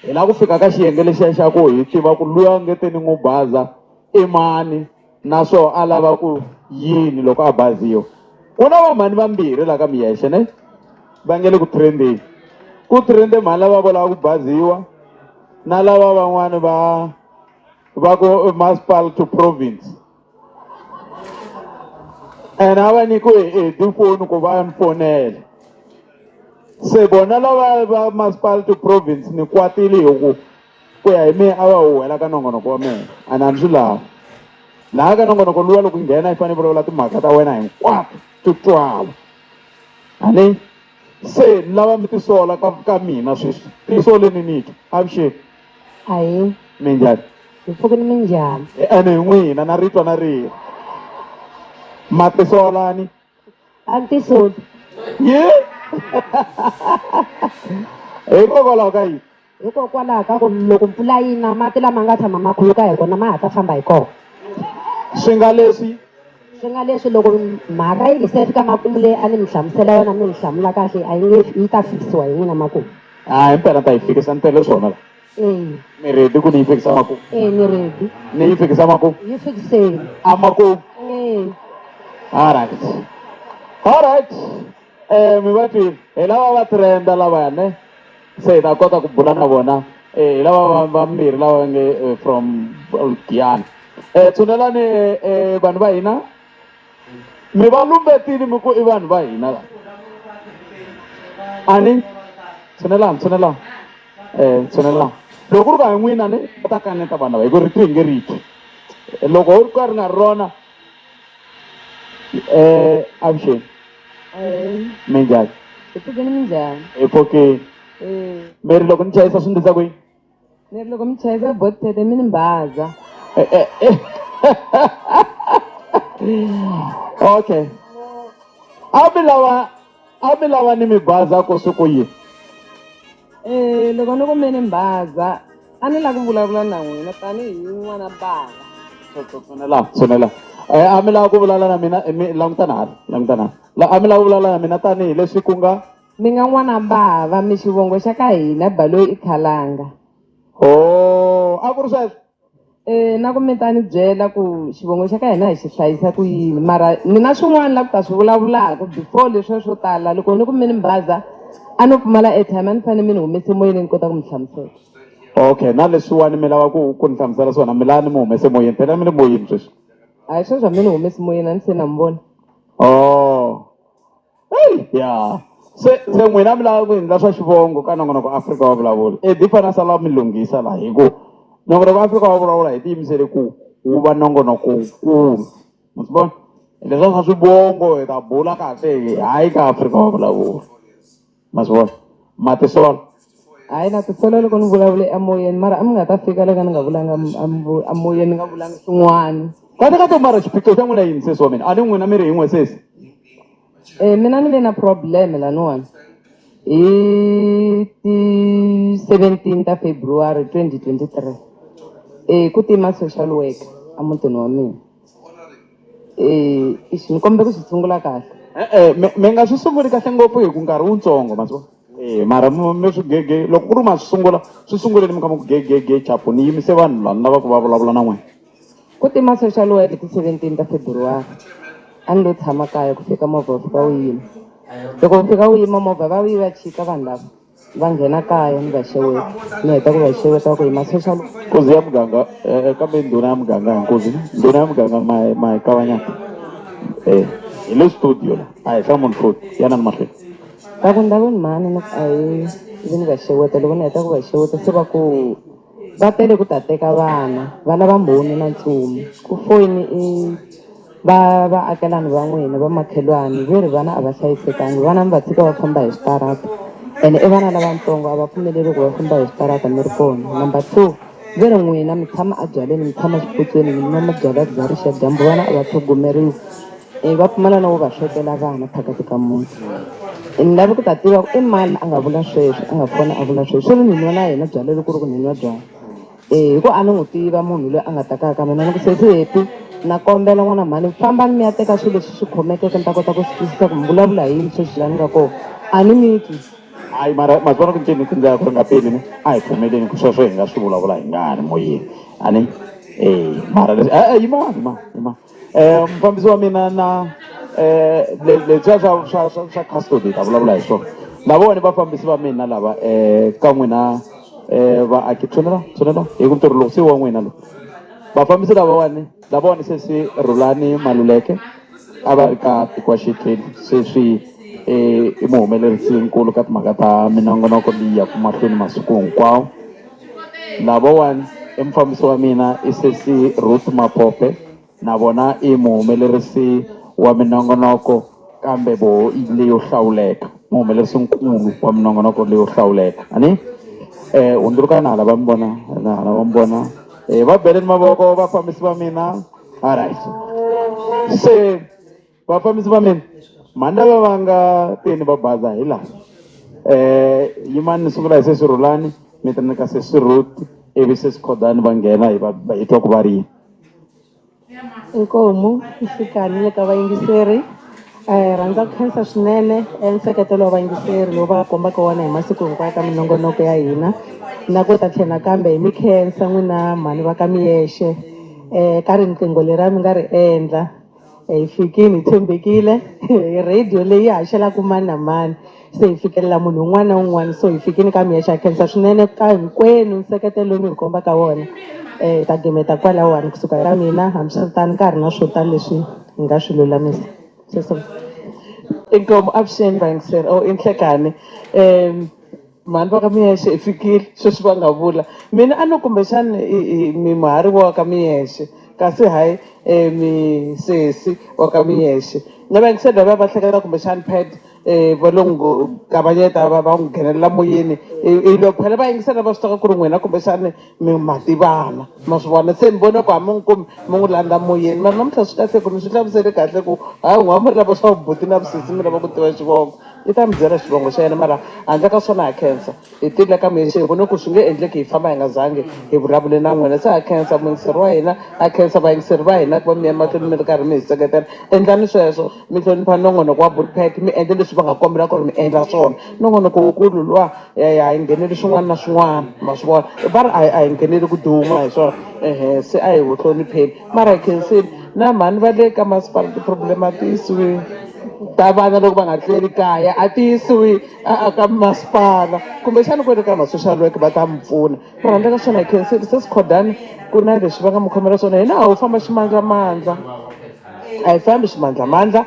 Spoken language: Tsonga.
Hi lava ku fika ka xiyenge lexiya xa ku hi tiva ku luya nge te ni n'wi baza i mani naswona a lava ku yini loko a baziwa. Ku na vamhani vambirhi la ka Miyexe ne va nge le ku trendeni. Ku trende mhani lava vo lava ku baziwa na lava van'wani va va ku masipala to province. Ene a va nyikiwe hi tifoni ku va ni fonela. Se vona lava va masipala to province ni kwatile hi ku ku ya hi mehe a va huhwela ka nongonoko wa mehe ene a ni swi lavi. Laha ka nongonoko luwa loko nghena yi fanele yi vulavula timhaka ta wena hinkwato ti twala. A ni se ni lava mi tisola ka mina sweswi tisoleni ni twa avuxeni. Ahee. Minjhani? Hi pfukile minjhani? Ene hi n'wina na ri twa na ri ma tisolani. A ni tisoli. Yi hikokwalaho ka yini? Hikokwalaho ka ku loko mpfula yi na mati lama nga tshama ma khuluka hi kona ma ha ta famba hi kona. Swi nga leswi Swi nga leswi loko mhaka yi se fika makumu leyi a ni mi hlamusela yona mi ni hlamula kahle a yi nge yi ta fikisiwa hi n'wina makumu. A himpela ni ta yi fikisa ni tele swona la. Ee. Mi ready ku ni yi fikisa makumu? Ee ni ready. Ni yi fikisa makumu? Yi fikiseni. A makumu? Ee. All right. All right. Eh mi va twile. Hi lava va trenda lavaya ne. Se hi ta kota ku bula na vona. Eh hi lava va vambirhi lava va nge from Giyani. Eh tshunelani eh vanhu va hina. Mi va lumbetile mi ku i vanhu va hina lava. Ani tshunelani tshunelani. Eh tshunelani. Loko ku ri va hi n'wina ni va ta kaneta vanhu lava hi ku rito hi nge ri twi. Loko ho ka ri nga ri rona eh avuxeni. Minjhani? Hi pfukile minjhani? Hi pfukile. Eh. Mi ri loko ni chayisa swi ndlisa ku yini? Ni ri loko mi chayisa botete mi ni mbaza. Eh, eh, eh. Okay. A mi lava a mi lava ni mi baza ku swi ku yini? Eh, loko ni ku mi ni mbaza a ni lava ku vulavula na n'wina tanihi n'wana bava. Tshunela, tshunela. Eh, a mi lava ku vulavula na mina eh, mi langutana hala, langutana hala. La a mi lava ku vulavula na mina tanihi leswi ku nga Mi nga n'wana bava mi xivongo xa ka hina Baloyi i Khalanga. Oh, a ku ri sweswo. Eh, na ku mi ta ni byela ku xivongo xa ka hina hi xi hlayisa ku yini mara ni na swin'wana la ku ta swi vulavulaka before leswiya swo tala loko ni ku mi ni mbaza a no pfumala airtime a ni fanele mi ni humese moyeni ni kota ku mi hlamusela. Okay, na leswiwani mi lava ku ku ni hlamusela swona mi lava ni mi humese moyeni phela mi le moyeni sweswi. Hayi sweswi a mi ni humesi moyeni a ni se na mi vona. Oh. Hey, ya. Se se n'wina mi lava ku endla swa xivongo ka nongonoko Afrika wa vulavula. Edi fana sala mi lunghisa laha hi ku nongonoko Afrika wa vulavula hi tiyimisele ku wu va nongonoko wukulu. Ma swi vona? Leswa swa swivongo hi ta bula kahle hayi ka Afrika wa vulavula. Ma swi vona? Ma tisola. Hayi na tisola loko ni vulavule emoyeni mara a mi nga ta fika loko ni nga vulanga emoyeni ni nga vulanga swin'wana. Kahle kahle mara xiphiqo xa n'wina yini sesi wa mina? A ni n'wina mi ri hi n'we sesi. Eh, mina ni ve na problem laniwani hi ti 17 ta February 2023 eh ku tima social worker emutini wa mina eh ixi ni kombela ku swi sungula kahle. E-e mi mi nga swi sunguli kahle ngopfu hi ku nkarhi wutsongo ma swi vona. E mara mi swi gege loko ku ri ma swi sungula swi sunguleni mi kha mi ku gegege chapu ni yimise vanhu lava ni lava ku va vulavula na n'wina. Ku tima social work ti 17 ta February a ni lo tshama kaya ku fika movha wu fika wu yima loko wu fika wu yima movha va vuye va chika vanhu lava va nghena kaya ni va xeweta ni heta ku va xeweta va ku yima social Nkosi ya muganga eh, kambe ndhuna ya muganga nkosi ndhuna ya muganga ma ma hi kavanyata eh hi le studio la a hi hlamuli futhi yana ni mahlweni. Va ku ndaveni mhani ni ku ahee ivi ni va xeweta loko ni heta ku va xeweta se va ku va tele ku ta teka vana va lava mbhoni na ntsumi ku foyini i va vaakelani va n'wina va makhelwani ve ri vana a va hlayisekanga vana mi va tshika va famba hi switarata ene i vana lavatsongo a va pfumeleriwi ku va famba hi switarata mi ri kona number two ve ri n'wina mi tshama ebyaleni mi tshama xipotsweni mi nwa mabyalwa bya rixa dyambu vana a va tlhogomeriwi E, va pfumala na wo va swekela vana phakati ka muti. Ni lave ku ta tiva ku i mani a nga vula sweswo, a nga fona a vula sweswo. Swi ri ni nwa na yena byalwa loko ku ri ku ni nwa byalwa. E, hi ku a ni n'wi tiva munhu loyi a nga ta kaya ka mina. Ni ku sesi Happy, na kombela n'wana mhani fambani mi ya teka swilo leswi swi khomekeke ni ta kota ku swi twisisa ku mi vulavula hi yini sweswi laha ni nga kona. A ni mi twi. Hayi mara ma swi vona ku ncini tindlela ku ri nga peli ni a hi pfumeleni ku sweswo hi nga swi vulavula hi nga ri moyeni a ni e mara leswi e yima yima yima mufambisi wa mina na lebyiya swa swa swa swa custody hi ta vulavula hi swona lavawani vafambisi va mina lava ka n'wina vaaki tshunela tshunela hi ku ntirho lowu se wa n'wina lowu vafambisi lavawani lavawani sesi Rhulani Maluleke a va ri ka tiko wa Xitleli sweswi i muhumelerisi nkulu ka timhaka ta minongonoko leyi yaka mahlweni masiku hinkwawo lavawani i mufambisi wa mina i sesi Ruth Mapope na vona i muhumelerisi wa minongonoko kambe vo leyo hlawuleka muhumelerisi nkulu wa minongonoko leyo hlawuleka ani hundzuluka na hala va mi vona na hala va mi vona va beleni mavoko vafambisi va mina alright se vafambisi va mina mhani lava va nga teni va baza hi laha yimani ni sungula hi sesi Rhulani mi ta nyika sesi Ruth ivi sesi Khodani va nghena hi va hi twa ku va ri yini. Inkomu nhlikani le ka vayingiseri rhandza ku khensa swinene nseketelo wa vayingiseri lowu va kombaka wona hi masiku hinkwayo ka minongonoko ya hina na ku ta tlhela nakambe hi mi khensa n'wina mhani va ka Miyexe ka riqingho leriya mi nga ri endla hi fikile hi tshembekile hi radio leyi haxelaka mani na mani se hi fikelela munhu un'wana na un'wana so hi fikile ka Miyexe ha khensa swinene ka hinkwenu nseketelo lowu mi hi kombaka wona hi ta gimeta kwalahawani kusuka ka mina hambiswiritano ka ha ri na swo tala leswi hi nga swi lulamisa sweswo. Inkomu avuxeni vayingiseri or i nhlekani mhani va ka Miyexe i fikile sweswi va nga vula mina a no kumbexani i mi muhariwa wa ka Miyexe kasi hayi mi sesi wa ka Miyexe na vayingiseri lava va hleketa kumbexani pad va lo n'wi kavanyeta va va n'wi nghenelela moyeni i lo phela va yingisela va swi tiva ku ri n'wina kumbexani mi ma tivana ma swi vona se mi vona ku a mi n'wi kumi mi n'wi landza moyeni mara namuntlha swi kahle ku mi swi hlamusele kahle ku hayi n'wa mi ri lava swa vubuti na vusesi mi lava ku tiva xivongo i ta mi byela xivongo xa yena mara handle ka swona ha khensa hi tile ka Miyexe hi vone ku swi nge endleki hi famba hi nga zangi hi vulavule na n'wina se ha khensa muyingiseri wa hina ha khensa vayingiseri va hina ku va mi ya mahlweni mi ri karhi mi hi seketela endlani sweswo mi hlonipha nongonoko wa Bulpack mi endla leswi va nga kombela ku ri mi endla swona nongonoko wukulu luwa a hi ngheneli swin'wana na swin'wana ma swi vona va ri a hi a hi ngheneli ku duma hi swona ehe se a hi wu hlonipheni mara hi khensile na mhani va le ka masipala ti-problem a ti yisiwi ta vana loko va nga tleli kaya a ti yisiwi a ka masipala kumbexana kwele ka ma-social work va ta mi pfuna mara handle ka swona hi khensile se Sikhodani ku na leswi va nga mi khomela swona hina a ho famba ximandlamandla a hi fambi ximandlamandla.